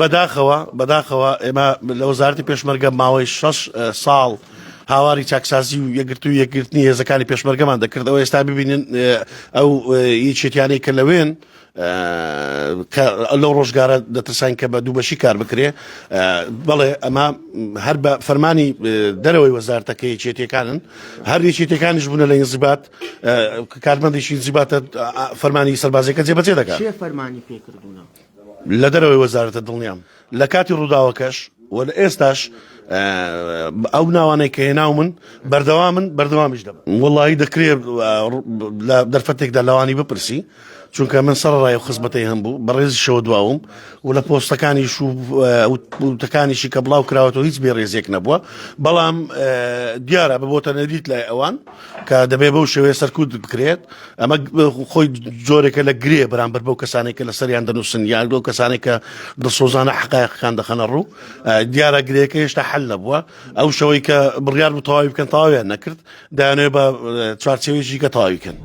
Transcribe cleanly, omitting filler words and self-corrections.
بەداخەوە بەداخەوە ئێمە لە وەزارەتی پێشمەرگە ماوەی شەش ساڵ هاواری چاکسازی و یەکگرتوو و یەکگرتنی هێزەکانی پێشمەرگەمان دەکرد ئەوە ئێستا ببینن ئەو یەکێتیانەی کە لەوێن کە لەو ڕۆژگارە دەترساین کە بە دووبەشی کار بکرێ بەڵێ ئەمە هەر بە فەرمانی دەرەوەی وەزارتەکە یەکێتیەکانن هەر یەکێتیەکانیش بوونە لە ئینزیبات کارمەندێکی ئینزیباتە فەرمانی سەربازیەکە جێبەجێ دەکات. کێ فەرمانی پێکردوونە؟ لە دەرەوەی وەزارەتە دڵنیام لە کاتی ڕووداوەکەش و لە ئێستاش ئەو ناوانەی کە هێناومن بەردەوامن بەردەوامیش دەبن. وەڵایی دەکرێ لە دەرفەتێکدا لەوانی بپرسی چونکە من سەرەڕای ئەو خزمەتەی هەم بوو بە ڕێزیشەوە دواوم و لە پۆستەکانیش و وتەکانیشی کە بڵاو کراوەتەوە هیچ بێڕێزیەک نەبووە بەڵام دیارە ببۆتە نەریت لای ئەوان کە دەبێ بەو شێوەیە سەرکوت بکرێت ئەمە خۆی جۆرێکە لە گرێ بەرامبەر بەو کەسانێک کە لەسەریان دەنووسن یان بەو کەسانێک کە دڵسۆزانە حقایقەکان دەخەنە ڕوو دیارە گرێکە هێشتا حل نەبووە ئەو شەوەی کە بڕیار بوو تەواوی بکەن تەواویان نەکرد دایانەوێ بە چوارچێوەیەکی کە تەواوی کەن.